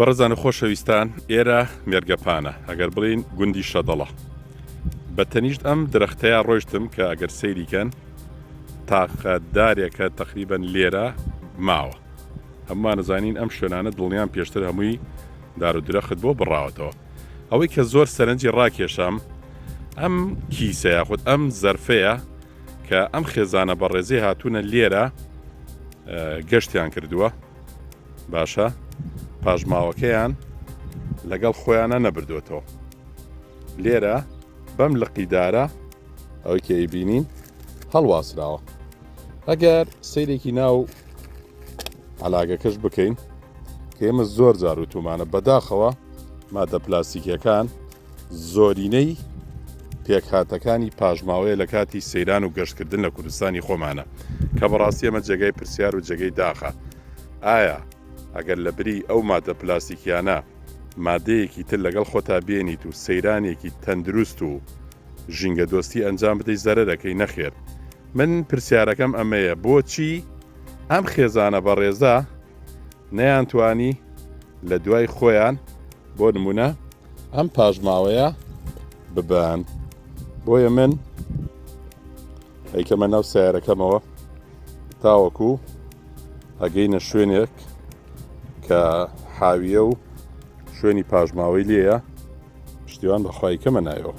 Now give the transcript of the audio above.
بەڕێزان و خۆشەویستان ئێرە مێرگەپانە ئەگەر بڵێین گوندی شەدەڵە بە تەنیشت ئەم درەختەیە ڕۆیشتم کە ئەگەر سەیری کەن تاقە دارێکە تقریبن لێرە ماوە هەمووان زانین ئەم شوێنانە دڵنیام پێشتر هەمووی دار و درەخت بۆ بڕاوەتەوە ئەوەی کە زۆر سەرنجی ڕاکێشام ئەم کیسە یاخود ئەم زەرفەیە کە ئەم خێزانە بەڕێزی هاتوونە لێرە گەشتیان کردووە باشە پاشماوەکەیان لەگەڵ خۆیانە نەبردوێتەوە لێرە بەم لقی دارە ئەوەی کە ئەیبینین هەڵواسراوە ئەگەر سەیرێکی ناو علاگەکەش بکەین کە ئێمە زۆر جار وتومانە بەداخەوە مادە پلاستیکیەکان زۆرینەی پێکهاتەکانی پاشماوەیە لە کاتی سەیران و گەشتکردن لە کوردستانی خۆمانە کە بەڕاستی ئەمە جێگای پرسیار و جێگەی داخە ئایا ئەگەر لە بری ئەو مادە پلاستیکیانە مادەیەکی تر لەگەڵ خۆتا بێنیت و سەیرانێکی تەندروست و ژینگە دۆستی ئەنجام بدەی زەرەرەکەی نەخێر من پرسیارەکەم ئەمەیە بۆچی ئەم خێزانە بەڕێزە نەیانتوانی لە دوای خۆیان بۆ نمونە ئەم پاشماوەیە ببەن بۆیە من ئەیکەمە ناو سیارەکەمەوە تاوەکو ئەگەینە شوێنێک کە حاویە و شوێنی پاشماوەی لێیە پشتیوان بەخوای کەمە نایەوە.